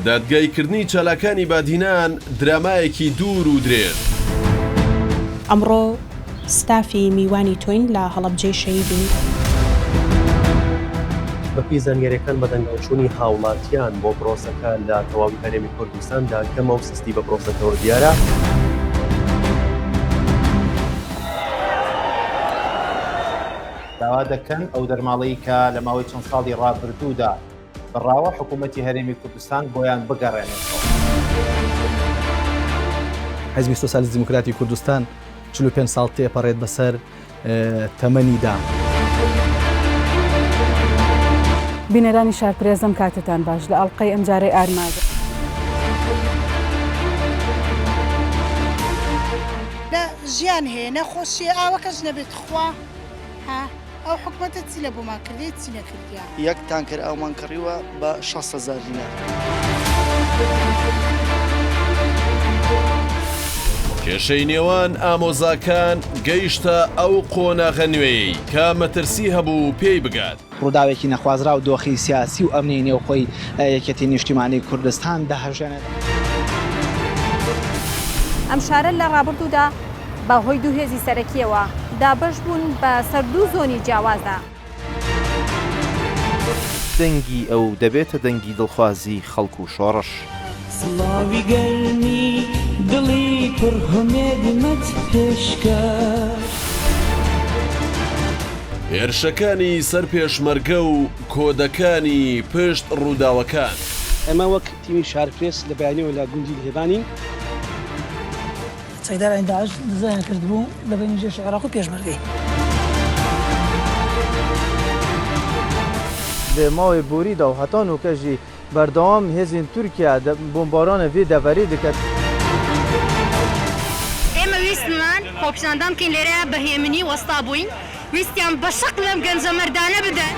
دادگاییکردنی چالاکانی بادینان درامایەکی دوور و درێژ. ئەمڕۆ ستافی میوانی تۆین لە هەڵەبجەی شەهیدین. بەپێی زانیارییەکان بەدەنگهەڵچوونی هاوڵاتیان بۆ پرۆسەکە لە تەواوی هەرێمی کوردستاندا کەمە و سستی بە پرۆسەکەوە دیارە. داوا دەکەن ئەو دەرماڵەی کە لە ماوەی چەند ساڵی ڕابردوودا بڕاوە حکوومەتی هەرێمی کوردستان بۆیان بگەڕێنێتەوە. حیزبی سۆسیالیست دیموکراتی کوردستان 45 ساڵ تێپەڕێت بەسەر تەمەنیدا. بینەرانی شارپرێس ئەم کاتەتان باش لە ئەڵقەی ئەمجارەی ئارماگە. نە ژیان هەیە نە خۆشیە ئاوەکەش نەبێت تخوا ها ئەو حکومەتە چی لە بۆمان کردیە چی نەکردیە. یەک تانکەر ئاومان کڕیوە بە 60 هەزار دینار. کێشەی نێوان ئامۆزاکان گەیشتە ئەو قۆناغە نوێیەی کە مەترسی هەبوو پێی بگات. ڕووداوێکی نەخوازراو دۆخی سیاسی و ئەمنی نێوخۆی یەکێتی نیشتیمانی کوردستان دەهەژێنێت. ئەم شارە لە ڕابردوودا بە هۆی دوو هێزی سەرەکییەوە دابەش بوون بە سەر دوو زۆنی جیاوازدا. دەنگی ئەو دەبێتە دەنگی دڵخوازی خەڵک و شۆڕش. سڵاوی گەرمی دڵی پڕ هومێدمت پێشکەش. هێرشەکانی سەر پێشمەرگە و کۆدەکانی پشت ڕووداوەکان. ئێمە وەک تیمی شارپرێس لە بەیانیەوە لە گوندی لهێبانین. چەکدارانی داعش دزەیان کردبوو لە بەینی جێشی عێراق و پێشمەرگەی. Di mawê borî de û heta nûke jî berdewam hêzên Tirkiye bombarana vê deverê diket. ئێمە ویستمان خۆپیشاندان بکەین لێرە بە هێمنی وەستا بووین ویستیان بە شەق لەم گەنجە مەردانە بدەن.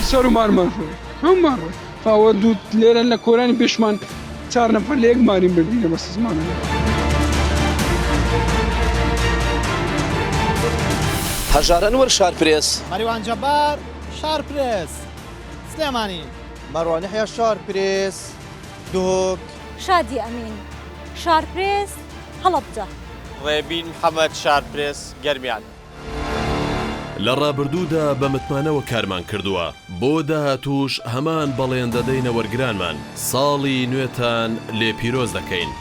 سەر و مارمان ڕۆی هەموومان ڕۆی ئەوە دوو لێرە لە کۆرانی پێشمان چار نەفەر لە یەک ماری مردینە بەس زمانە. هەژار ئەنوەر شارپرێس. مەریوان جەبار شارپرێس سلێمانی. مەروان یەحیا شارپرێس دهۆک. شادی ئەمین شارپرێس هەڵەبجە. ڕێبین محەمەد شارپرێس گەرمیان. لە ڕابردوودا بە متمانەوە کارمان کردووە، بۆ داهاتووش هەمان بەڵێن دەدەینە وەرگرانمان، ساڵی نوێتان لێ پیرۆز دەکەین.